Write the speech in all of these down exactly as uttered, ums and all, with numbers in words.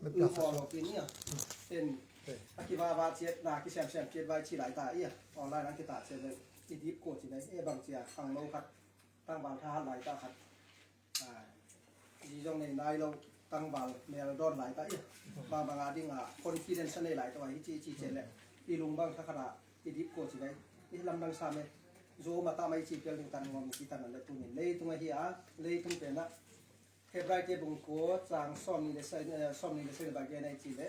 Ui, aw lo pi ni a. Ten a kivava ciat na kisiamsiam ciat vai ci lai ta i a. Online a kita ciat le i dip ko ci nai e bang cia khangno khat tangval thahat lai ta khat. Zi zong nei nai lo tangval mel dawn lai ta i a. Bang bang a ding a confidence a nei lai ta vai hi ci ci ciat le i lung bang kha khat a i dip ko ci nai i lamdang sa me. Zo ma ta mai ci pial ding tan ngom ki tan le tunin leitung a hi a leitung pen a Hebraite bung kua cang sawmnih le sa, eh, sawmnih le sa le bang gen ai ci le.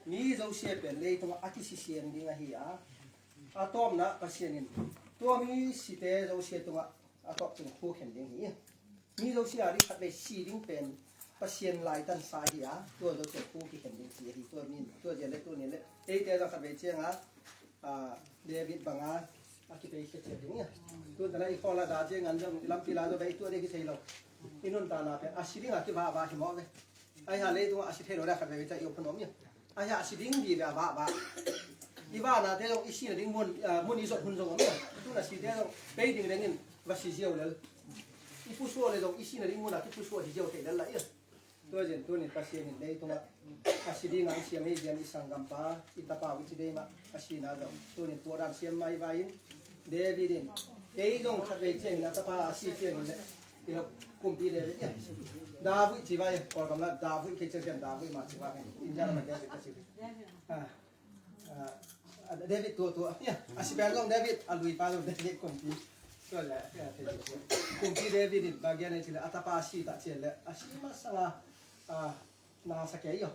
Mi zosia pen leitungah a kisisian ding ahi a. A tawpna Pasian in tua mi site zosia tungah a tawp tungah thu khen ding hi. Mi zosia ding khat vei si ding pen Pasian laitan sa hi a. Tua zosia thu kikhen ding ci ahi tua min tua zia le tua ni le. Eite zong khat vei cianga a, David banga a kipei khia ciat ding ia. Tun tana i khawla da ciang an zong i lampi la zong i tuah ding hi thei lo. I nuntakna pen a si dinga kivahvah hi mawh ve. Ahi ha leitungah a si thei lo da khat veve ca i op hun om ia. Ahi ha a si ding vive a vahvah. I vahnate zong i sina ding mun, a, mun i zot hun zong om ia. Tun a site zong pei ding dengin va si ziau lel. I pusuah le zong i sina ding muna kipusuah hi ziau thei lel la ia. Tua zin tunin Pasian in leitungah a si dinga i siam hi zian i sanggampa i tapa uh i ci dei mah a sina zong tunin puahdan siam mai vai in David in kei zong khat vei ciangin a tapa a si ciangin le i lo kumpi David in David ci vai Kawlgam la David kei ciang ciang David mah ci vai in India lam David ka ci. Ah. Ah, David tua tua ia a si pen zong David a lui pa zong David kumpi. Tua le ia kumpi David in bang gen ai ci le a tapa a si ta cian le a si masanga a na sa kei io.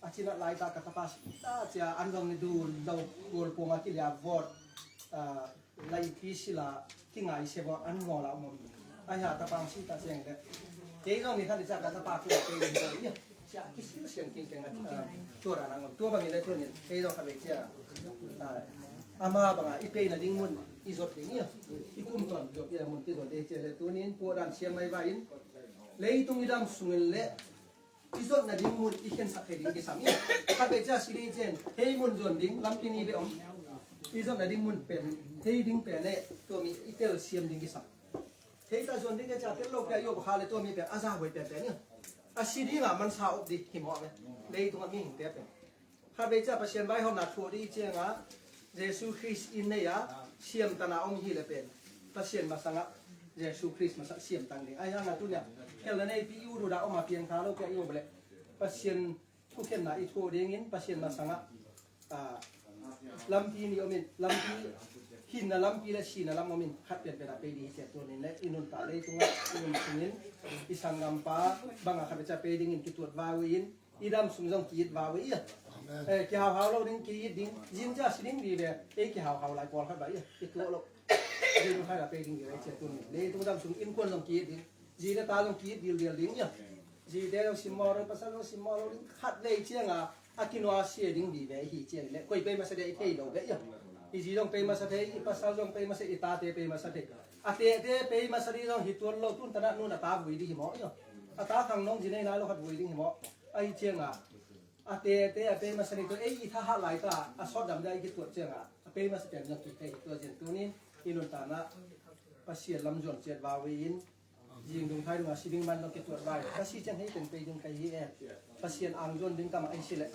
A cina lai ta ka tapa si ta cia an zong ni dun lo gol pong a kilia vot. Ah, lai pi sila kingai se vot an ngol a um. Ai ha tapa si ta ciang le. Kei zong ni khan i ca ka tapa ki la kei zong ia. Sia kisil siang king keng a tua ra nang tua bang i le tunin kei zong kha vei cia. Ama banga i peina ding mun i zot ding ia. I kum ton zot ia mun ti zot dei cia le tunin puahdan siam mai vai in. Leitung i dam sungin le i zotna ding mun i khensak thei ding kisam ia. Kha vei cia si dei cian hei mun zon ding lampi ni ve om. I zotna ding mun pen hei ding pen e tua mi i tel siam ding kisam. Hei ta zuan ding ka cia tel lo pia io kha le tua mi pia a za huai pia pia ni. A si dinga mansa op di hi mawh ve. Leitunga mihingte pia. Kha vei cia Pasian vaihawmna thuah di cianga Jesu Khrist in nei a siamtana om hi le pen. Pasian masanga Jesu Khrist masa siamtang ding. Ai hanga tunia. Hel na nei pi yu ru da oma piang kha lo pia io bele. Pasian thukhenna i thuah dingin Pasian masanga, ah, lampi ni omin, lampi hinna lampi le sina lam omin khat pianpian a pei ding hi cia tuanin le i nuntak leitunga i nun sungin i sanggampa banga khat beca pei dingin kituat vau in i dam sung zong ki-it vau i a. Eh, kihauhau lo ding ki-it ding zin cia si ding vive ei kihauhau lai pawl khat vai i a kituah lo. Zin khai la pei ding vive cia tuanin leitung dam sung innkuan zong ki-it ding. Zi le ta zong ki-it dildial ding ia. Zi te zong simmawh lo, pasal zong simmawh lo ding khat vei cianga a kinuasia ding vive hi ciang le koi pei masa dia i thei lo ve ia. I zi zong pei masa thei, i pasal zong pei masa, i tate pei masa thei. A tete pei masa ding zong hi tuan lo tun tana nun a ta vui ding hi mawh ia. A ta khang nong zi nei nai lo khat vui ding hi mawh. Ahi cianga a tete a pei masa ding tu ei i thahat lai ta a sawt dam dia i kituat cianga a pei masa pian zong ki thei hi tua zin tunin i nun tana Pasian lam zuan ciat vau in Zing dung thai dung a si ding man dong kituat vai. Ka si ciang hei teng pei ding ka hi e. Pasian ang zuan ding ka mah ahi si leh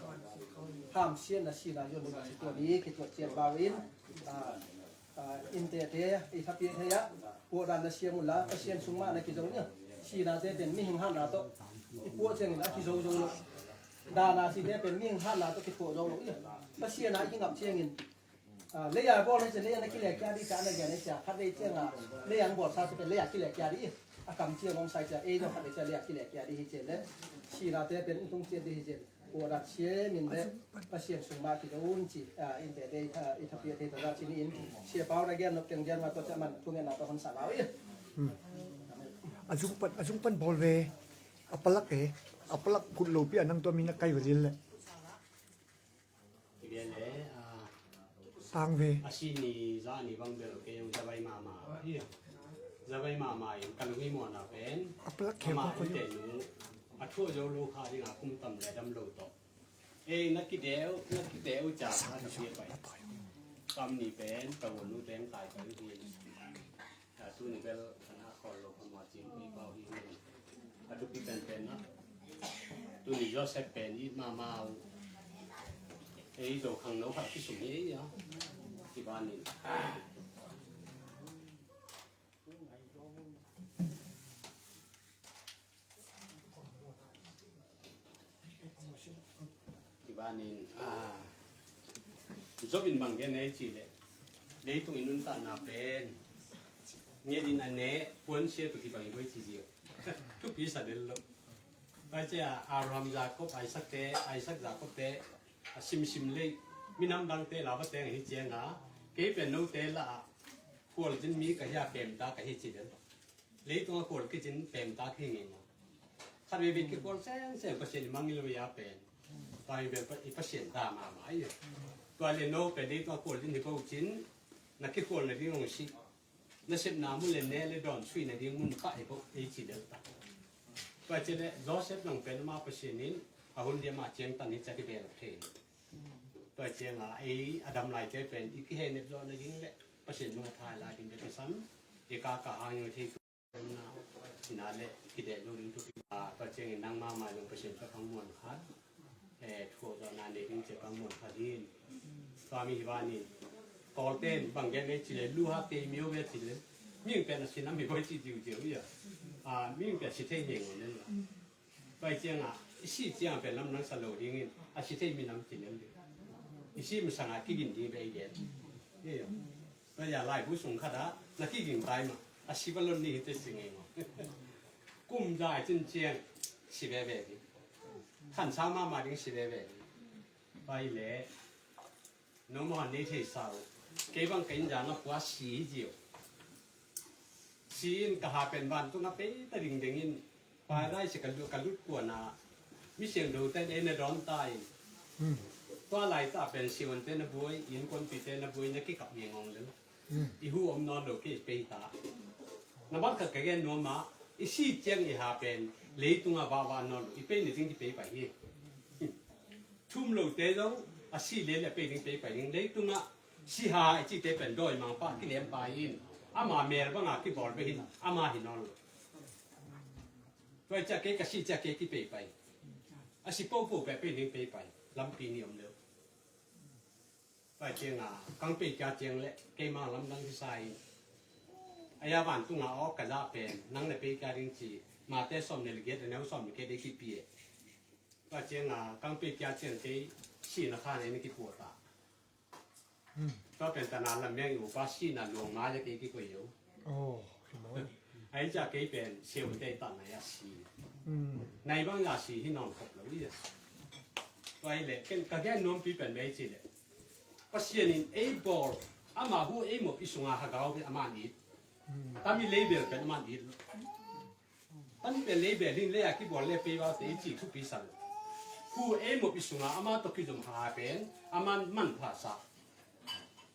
hamsiatna sina zuan ding a si tua ni kituat ciat vau in. Ah, ah, innte te i thapiak hei ah puahdan na siam unla Pasian sung mah na kizo nia. Sinate pen mihing hatna tawh i puah ciangin a kizo zo lo. Dana site pen mihing hatna tawh kipuah zo lo ia. Pasian a i kingap ciangin Ah, lei a bawl hi ci lei a na kileh kia di ca na gen hi cia khat vei cianga lei a bawl sa ci pen lei a kileh kia di a kam ciang om sai cia ei dong khat vei cia lei a kileh kia di hi ci le sinate pen tung cian di hi ci. Ua dak sia min le Pasian sung ma ki dong ci, ah, innte te i tha, i thapiak thei ta za ci ni in sia pau na gen nok keng gen ma tua ca man thungen na tua hon sa lau i. A zung pan, a zung pan bawl ve. A palak e. A palak kut lo pi a nang tua min a kai va zil le. Hi bia le, ah, sang ve. A si ni za ni bang bel kei ong za vai mama. Hi. Za vai mama in ka lungi mo na pen. A plak khe ama ko ko ante nu. A thu zo lo kha ding a kum tam le dam lo to. E na ki deu, na ki deu cha ha na pi pai. Kam ni pen ka won nu pen kai kai hi. A tu ni bel kana khol lo kama chin pi pau hi. A tu pi pen pen na. Tuni Joseph pen it mahmah uh. Ei Zo khangno khat kisum hi ei a. Kibanin. Kibanin, ah, Job in bang gen ei cih leh, leitung i nuntakna pen nget in a ne, puansia tawh kibang hi boi ci ziau. Thupi sa del lo. Pai cia Abraham, Jacob, Isaac te, Isaac, Jacob te a simsim lei, minam dangte la va teng hi cianga, kei pen note la a khualzin mi ka hi a, pemta ka hi ci del. Leitung a khual kicin pemta ka hi ngei maw? Khat veve kikhual senseng Pasian i mangngilh vei a pen, tua hi pen i Pasian ta mahmah hi. Tua le no pen leitung a khualzin hi ko cin, na kikhual nading hong si, na sepna mun le ne le dawn suih nading mun pah hi ko ei ci del ta. Tua ci le Joseph nong pen ama Pasian in a hun dia mah ciangtan hi cia kibel thei. Tua cianga ei a dam laite pen i kihenep zawh nading le Pasian nung a thai lai ding bek kisam. I kaka hang i thei tu na ina le kideh lo ding tu. Tua ciangin nang mahmah zong Pasian ka kang muan khat, eh, thuawkzawhna nei ding cia kang muan khat in. Tua mi hi banin Kawlten bang gen ei ci le, luha tei mio ve ci le, ming pen a si nam hi boi ci diudiu ia. Ah, ming pen a si thei ngei ngol nen la. Pai cianga i si cianga pen lam nang sa lo dingin a si thei minam ci lem ding. I si masanga kigin ding ve i gen. Pai a laibu sung khata na kiging tai ma a si va lon ni hi te ci ngei ngol. Kum zai cin ciang si veve ding. Khan sa mahmah ding si veve ding. Pai le no maw han nei thei sa uh. Kei bang ka inn zang a pua si hi ziau. Si in ka ha pen vantung a pei ta dingdeng in, pailai si ka lut, ka lut kuana mi siangtho ten ei na dawn ta in. Tua laita pen siavuante na buai, innkuanpihte na buai, na kikap ngei ngong lel. I hu om nawn lo kei pei ta. Na bang khat ka gen nuam a, i si ciang i ha pen leitunga vava nawn lo, i pei na ding kipei pai hi. Thum lote zong a si le le a pei ding pei pai ding. Leitungah siha i cite pen dawimangpa kilem pai in, ama mel banga kibawl bek in ama hi nawn lo. Tua i ciah kei ka si ciah kei kipei pai. A si popo peh pei ding pei pai. Lampi ni om lo. Tua cianga kang pei kia ciang le keima lamdang kisa in, a ya vantunga awk ka zah pen nang le pei kia ding ci. Mate sawm ne le giat a neu sawm ne ke dei kipie. Tua cianga kang pei kia ciang kei sihna kha nei na kipuata. Tua pen tana lam meng i upa sihna luang ma ya kei kikoi yo. Ai ca kei pen seu tei ta nai a si. Nai bang ya si hi nawn khop lo i a. Tua i le ken ka gen nuampi pen mei ci le, Pasian in ei bawl, ama hu ei mop i sunga hagau hi ama ni. Tami leibel pen ama ni. Pan pen leibel hin lei a kibawl le pei vaute i ci thupi sa lo. Hu ei mop i sunga ama tawh kizom ha pen ama manpha sa.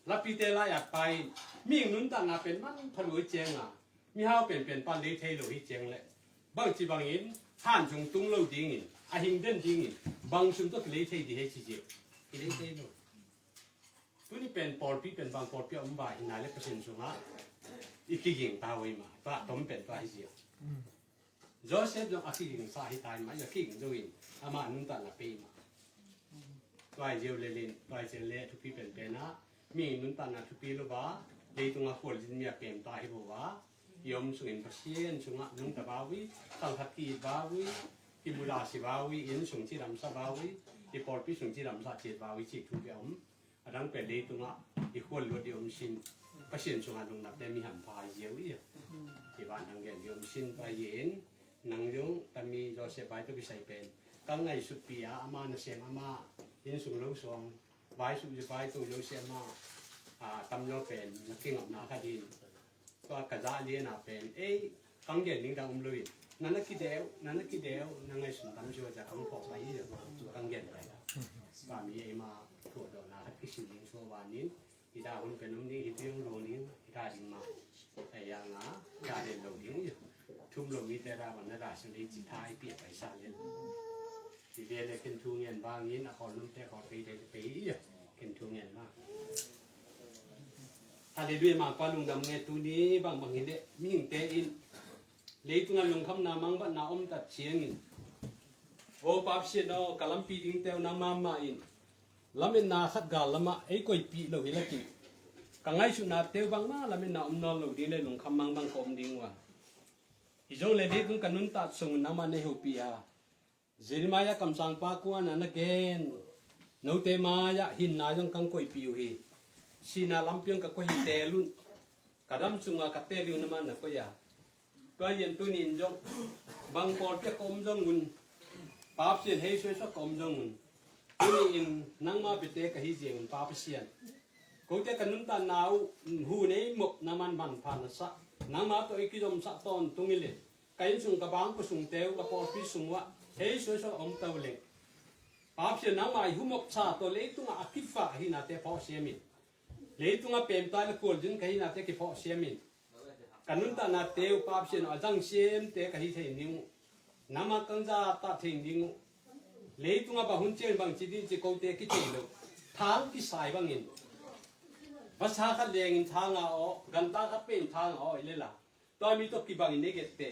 Lapite lai at pai, mihing nuntakna pen manpha lo i cianga, mihau penpen pan lei thei lo hi ciang le, bangci bangin han zong tung lo dingin, a hing den dingin, bang sum tawh kilei thei di hei ci zia. Kilei thei lo. Tuni pen pawlpi pen bang pawlpi a om vai hi nai le Pasian sungah i kiging ta uh hi mah. Tua tom pen tua hi zia. Joseph zong a kiging sa hi tai mah, i a kiging zo in ama nuntakna pei mah. Tua hi zia uh lelin, tua hi zia le thupi penpen ah mi nuntakna thupi lo va, leitunga khualzin mi a pem ta hi lo va. I om sungin Pasian sungah nungta va ui, tangkhat ki-it va ui, kimuda si va ui, inn sung cidamsa va ui, i pawlpi sung cidamsa ciat va ui ci thu pia om. A dang pen leitungah i khual luat i om sin, Pasian sungah nungnapte mi hampha i ziau i a. I van hang gen i om sin pai in, nang zong tami Joseph vai tawh kisai pen ka ngaihsutpi a, ama nasem ama inn sung lo suang vai suk zia vai tawh lo si ama, a, tam lo pen na kingapna kha din. Tua ka zah liana pen ei kang gen ding dang om lo in, na na kideu, na na kideu, na ngaihsun tam zia zia kang phawk pai hi zia kang gen pai. Tua mi ei ma thuadawhna khat kisin ding sua vanin, i dah hun pen om ding, i piang lo ding, i dah ding ma. Ei a nga, i dah den lo ding i thum lo mite dah bang na dah sin dei ci tha i pia pai sa len. Hi ve le ken thu ngen vangin a khawl nunte khawl pei te pei hi a, ken thu ngen vang. Halleluiah, Mangpa lungdam nge tuni bangbang hi le mihingte in leitungah lungkhamna mangbatna om tak ciangin Aw Pa Pasian aw, ka lampi dingte uh nangmah mah in lametna khat gal lamah ei koihpih lo hi lakin, ka ngaihsutnate uh bangmah lametna om nawn lo ding le lungkham mangbang ka om ding uh a, hi zong le leitung ka nuntak sung un nangmah nei hopih a, Jeremiah kamsangpa kuan a na gen, note mai-ah hinna zong kang koihpih uh hi. Sihna lampi hong ka koih hi, teel un. Ka dam sunga ka teel uh nangmah na koih a, tua hi-in tuni-in zong bang pawlpi ah ka om zong un, Pa Pasian hei suaisuah ka om zong un, tuni-in nangma biate ka hi zia un Pa Pasian, kote ka nuntakna uh hun ei mawk nangman manpha na sah, nangma tawh i kizomsah tawntung hi leh, ka inn sung ka bangkua sungte uh ka pawlpi sung uh ah hei suaisuah om to leng, Pa Pasian nangma i humawksa tawh leitungah a kifah hinate phawh siam in, leitungah pemtai le kualzin ka hinate kiphawh siam in, ka nuntaknate uh Pa Pasian aw a zang siamte ka hi thei ding uh, nangma kang zahtak thei ding uh, leitungah bang hun ciang bangci ding ci kote kithei lo, thang kisai bangin, vasa khat lengin thang a aw, ganta khat pen thang a aw i lela, tua mi tawh kibangin nei gette,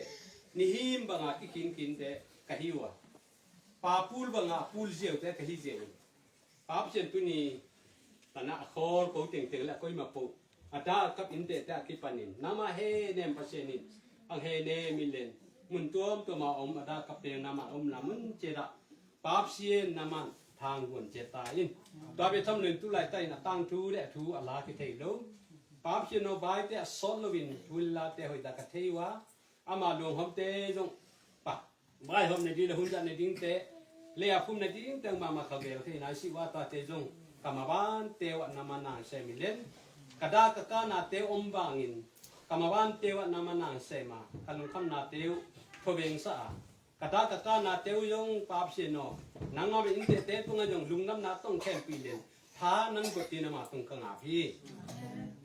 nihim banga kikhinkinte ka hi uh a, papul banga pul ziaute ka hi zia un, Pa Pasian tuni tanah a khawl ko tengteng le a koima poh a dak kap innte te a kipanin nangma henem Pasian in ang henem in len, mun tuamtuama om a dak kap teng nangma omna mun ciatah Pa Pasian nangman thang huan ciat ta in. Tua bia tham loin tu laitakin a tangthu le a thu a la kithei lo, Pa Pasian aw, vaite a sawt loin thu le late hoihtak ka thei uh a, ama luanghawmte zong pa vaihawm na ding le hunzah na dingte le a phum na dingte mahmah ka gel thei nai si uh a, tate zong ka mavante uh ah nangma nang sem in len, ka dak ka kanate uh om bangin ka mavante uh ah nangma nang sem a, ka lungkhamnate uh thuavengsa a, ka dak ka kanate uh zong Pa Pasian aw, nangma bek innte te tungah zong lungdamna tong khempih len tha nan guat ding ama tung ka ngap hi.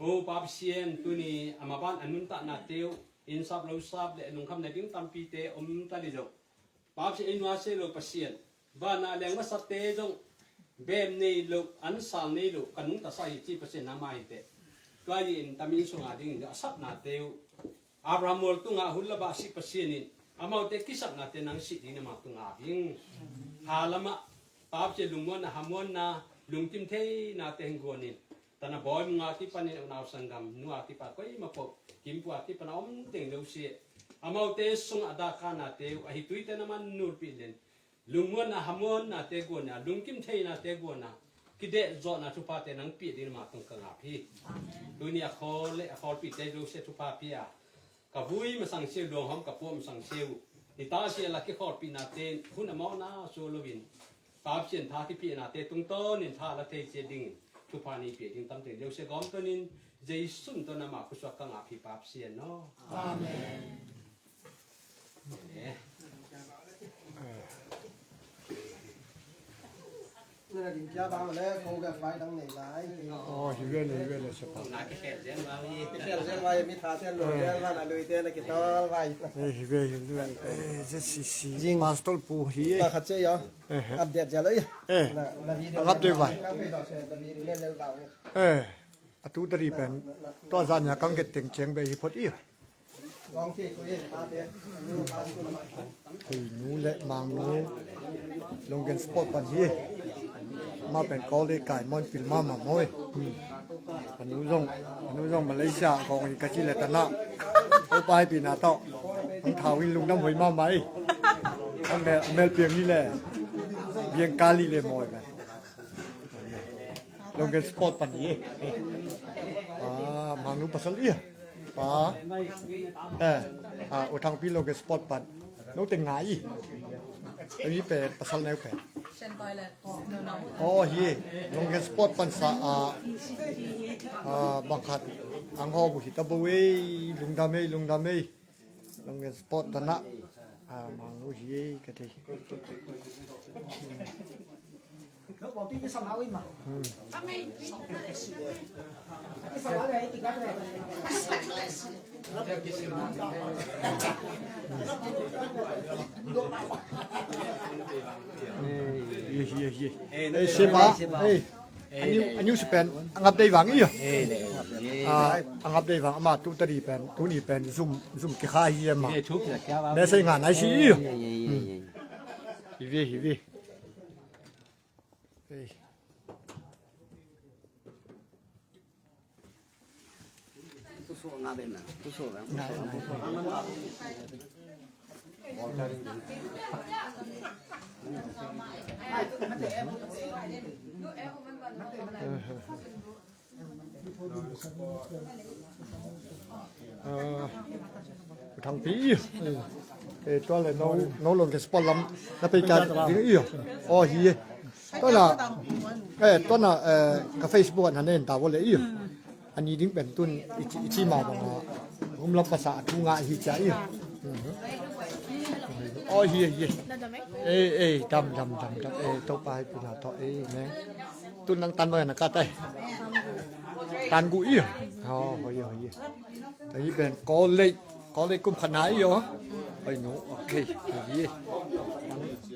Aw Pa Pasian, tuni a maban a nuntaknate uh, inn sap lo sap le lungkham na ding tampite om ta li zong, Pa Pasian ei nuasia lo Pasian, vanah leng masate zong bem nei lo, ansal nei lo, ka nungta sa hi ci Pasian nangma hi teh. Tua hi in tami inn sunga dingin a sapnate uh Abraham mual tungah hun la bah sih Pasian in amaute kisapnate nang sih ding nangma tungah hing. Ha lamah Pa Pasian lungmuanna, hamuanna, lungkim theinate hing guan in, tana bawi munga kipanin unau sanggam nua kipa koima poh kimpua kipan a om teng lo si, amaute sungah a dak kanate uh ahi tuite na man nulpih len, lungmuanna hamuannate guan a, lungkim theinate guan a, kideh zawhna thuphate nang piah ding nangma tung ka ngap hi. Tuni a khawl le a khawlpihte lo si thupha pia, ka vui masang siu, luanghawm ka puah masang siu, i ta sia la kikhawlpihnate hun a mawhna sual loin Pa Pasian tha kipiahnate tungtawnin tha la thei cia dingin thupha ni piah ding tamteng deusia gawm tonin Jesu min tawh nangma khusuak ka ngap hi Pa Pasian aw. Amen. Amen. Aw, hi ve le, hi ve le, siapa. Hi ve, hi ve. Eh, Z C C. Pastor pu hi. Eh, eh. Update zel oi. Eh. Update vai. Eh. A tu tari pen tua zan ya kang get teng ciang bei hi phot i. Hei nu le mang nu Longgen Sport pan hi. Ma pen kau le kai mon pil ma ma moi. Anu zong, anu zong Malaysia kong i kaci le tana. Ko pai pi na to. Ang thau in lungdam hoi ma mai. Ang mel, mel piang ni le. Biang kali le moi. Longgen Sport pan hi. Ah, mangnu pasal hi. Pa. Eh, ah, U Thangpi Longgen Sport pan. No te ngai. Ei pe pasal neu pe. Oh, hi. Longgen Sport pan sa, ah, ah, bang khat ang ho bu hi ta bo ei, lungdam ei, lungdam ei. Longgen Sport tana, ah, mangnu hi ei ka thei. Ye, ye, ye. Eh, siapa? Eh. A new, a new sepen, a ngap dei vang iyo. Ah, a ngap dei vang ama tu tari pen, tuni pen, zum, zum kikha hi ama. Message nga nai si iyo. Hi ve, hi ve. Ei. Thangpi i. Eh, tua le no, no Longgen Sport lam na pei ka ding i. Oh, hi. Tua na, eh, tua na, eh, ka Facebook ah na nen ta vo le i. A ni ding pen tun i ci, i ci ma bang a. Hum lam pasa a tu nga hi cia i. Oh, hi, hi. Eh, eh, dam, dam, dam, dam. Eh, Topa happy na tawh, eh, ne. Tun nang tan bang na ka tai. Tan gu i. Oh, hoi, hoi. Hoi ben, ko lei, ko lei kum khat na i o. Hoi no, okay. Hoi.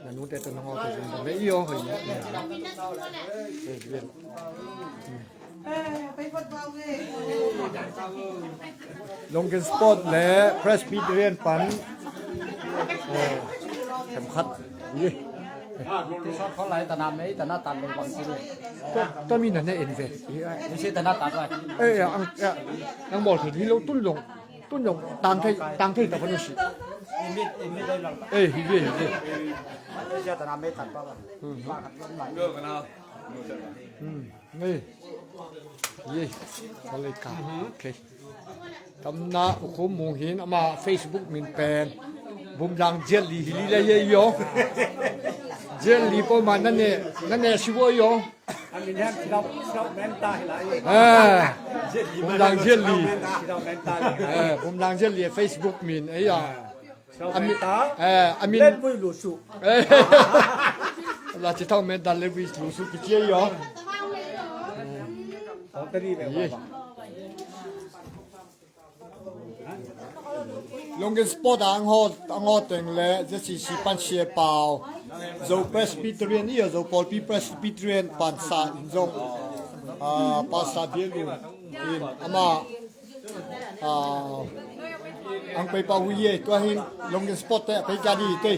Na nu te to na ho te zong le i o. Hoi no. Hoi ben. Longgen Sport le Presbyterian pan. Eh, kem khat. Ye. Tua mi na ne en ve. Eh, ang, ang bol thei lo tun long. Tun long tang thei, tang thei ta panu si. Eh, hi ve, hi ve. Hmm. Ngei. Ye. Ka lei ka. Okay. Tamna U Khum Mung hin ama Facebook min pen Bumlang Jet Li hi li le ye yo. Jet Li po ma na ne, na ne si wo yo. Eh, Bumlang Jet Li. Eh, Bumlang Jet Li Facebook min eh ya. A min, eh, a min. Len Vui Lu Su. Eh. La ci thau men dan Len Vui Lu Su kici ei o. Ye. Longgen Sport a ang ho, ang ho teng le Z C C pan Sia Pau. Zo Presbyterian i o, Zo Pawlpi Presbyterian pan sa in zong. Ah, Pastor Biel Lu. In ama. Ah, ang pei pa hui ye, tua hin Longgen Sport te a pei kia di te.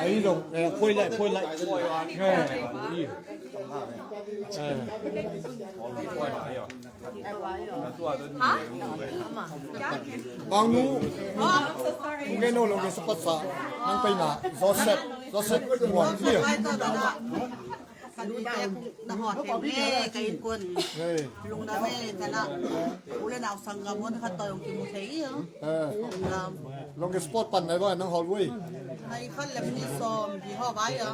Ai long, eh, poi lai, poi lai. Eh, eh. Bang nu, nu gen no Longgen Sport sa, nang pei na, Joseph, Joseph Muan, iya. Ka nu te na hot hem le ka innkuan. Lungdam e, tana u le nau sanggam hon khat tawh hong kimu thei i. Lungdam. Longgen Sport pan nai bang nang hot uh ei? Nai khat le minute sawm hi hot vai a.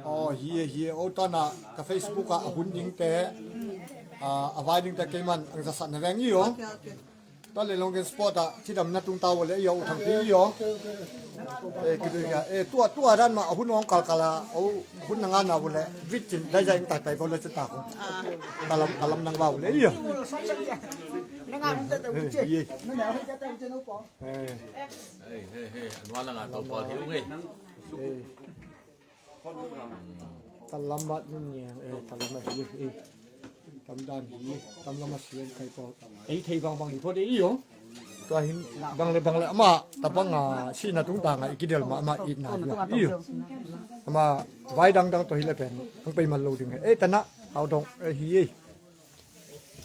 Aw, hi e, hi e. O, tana ka Facebook ah a hun dingte, a vai dingte keiman ang zasat na veng i o. Tua le Longgen Sport ah cidamna tungta uh le i o, U Thangpi i o. Eh, kidui ka, eh, tua, tua dan mah a hun hong kalkal a, o, hun na ngana uh le vitin dai zai ing tai pai ko le cita ko. Talam, talam nang ba uh le i o. Eh, i. Eh. Hey, hey, hey, anwa langa to pawl hi ung ei. Eh. Talam bat nun niang, eh, talam bat hi, eh. Tam dan hi, tam lama sian kai pawl. Ei thei bang bang hi pawl de i o. Tua hin bang le bang le ama, ta bang a, sina tungta nga i kidel ma ama i na hi i o. Ama vai dang dang to hi le pen, ang pei man lo ding e. Eh, tana, hau dong, eh, hi e.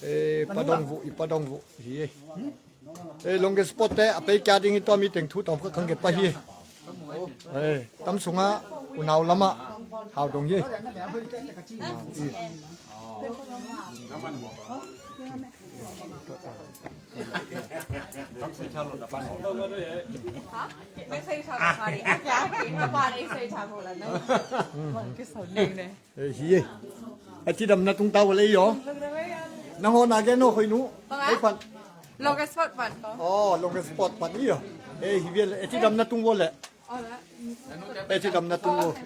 Eh, padong vu, i padong vu, hi e. Eh, Longgen Sport te a pei kia ding hi tua mi teng thu tawm kha khang get pa hi. Eh, tam sunga unau lama hau dong hi. ไม่ใช่ชาวหลวงนะป้า ไม่ใช่ชาวหลวง sorry อาจารย์ อาจารย์ ไม่ใช่ชาวหลวงนะ Ei, hi e. A cidamna tung tau le i o. Nang ho na gen no khoi nu. Ei pan. Longgen Sport pan ko. Oh, Longgen Sport pan i o. Ei, hi vial. A cidamna tung vo le. A cidamna tung vo. Ei,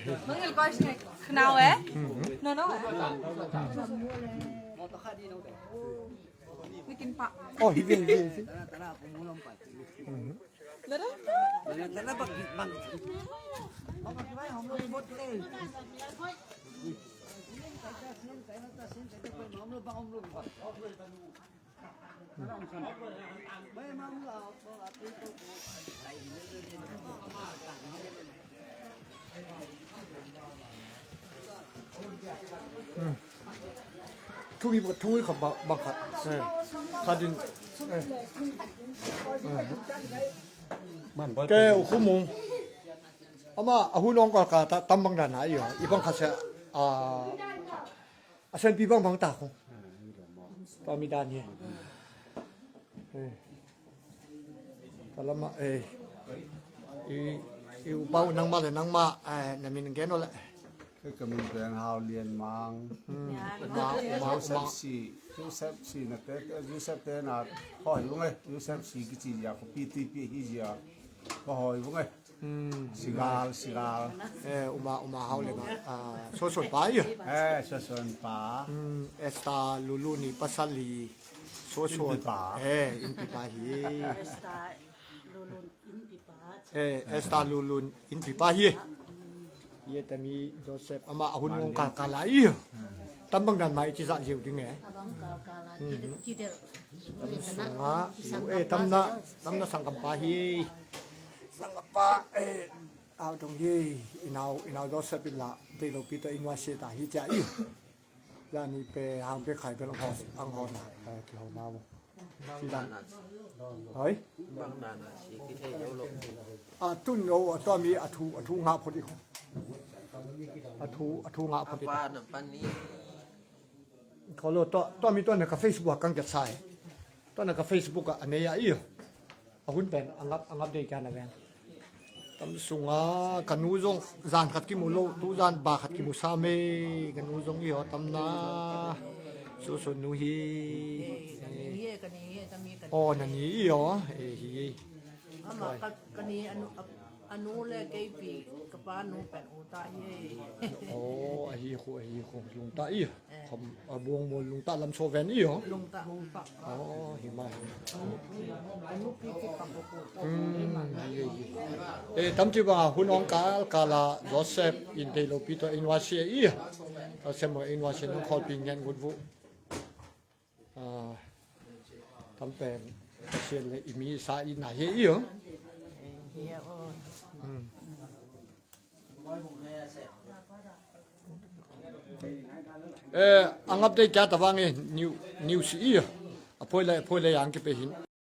hi. Mangil ko sne. Khnaw e. No, no. Nikin pa. Oh, hi vial, hi vial. Thu i, thu i kha ba, ba kha. Kha din. Ke u khu mung. Ama a hun ong ka ka ta tam bang dan a i ong. I bang kha se a, a sen pi bang bang ta khu. Tua mi dan hi. Ka lama, eh, i, i upa uh nangmah le nangmah, eh, na min gen uh le. Kei ka min pen Hau Lian Mang. Hmm. Uma, uma, Joseph uma. Si, Joseph si na te, Joseph te na hoi vung eh, Joseph si kici zia ko P T P hi zia. Ko hoi vung eh. Hmm. Sigal, sigal. Eh, uma, uma Hau Lian Mang. Ah, Suasuan pa i. Eh, Suasuan pa. Hmm, Esther Lulun i pasal hi. Suasuan. Innpi pa. Eh, innpi pa hi. Esther Lulun innpi pa. Eh, Esther Lulun innpi pa hi. Ye tami Joseph ama a hun ong kal kal a i. Tam bang dan ma i ci zah ziau ding eh. Abang kal kal a. Hmm. Ci del, ci del. Tam sunga, eh, tam na, tam na sanggam pa hi. Sanggam pa, eh, au dong hi. I nau, i nau Joseph in la, te lo pi to in wa se ta hi cia i. Zani pe hang pe khai pe lang hos, ang hos na, eh, ki hos na mo. Bang dan a. Hoi? Bang dan a, si ki thei lo lo. A tun lo, a tua mi a thu, a thu ngah phot i. A thu, a thu ngah phot i. A pa na pan ni. Ko lo, tua, tua mi tua na ka Facebook a kang kiat sa e. Tua na ka Facebook a, a nei a i. A hun pen a ngap, a ngap dei kia na ven. Tam sunga ka nu zong zan khat kimu lo, tu zan ba khat kimu sa me, ka nu zong i haw tam na. Suasuan nu hi. Ka ni hi, ka ni hi, ka ni hi. Aw, na ni i haw. Eh, hi. Ama ka, ka ni a nu, a, a nu le kei pi, ka pa nu pen u ta hi. Aw, a hi khu, a hi khu, lung ta i. Kham, a buang mual lungtah lam so ven i aw. Lungtah hong pak. Aw, hi mah hi. Ka nupi kipak ko ko. Hmm, hi, hi. Eh, tam ci bang a hun ong kal kal a Joseph in thei lo pi to in wa sia i. Joseph mo in wa sia nong khol pi ngen gut vu. Ah, tam pen Pasian le i mi sa i na hi i aw. Hi aw. Hmm. Eh, ang update kya tabang eh, new, new si i. Apoi le, apoi le yang kipe hin.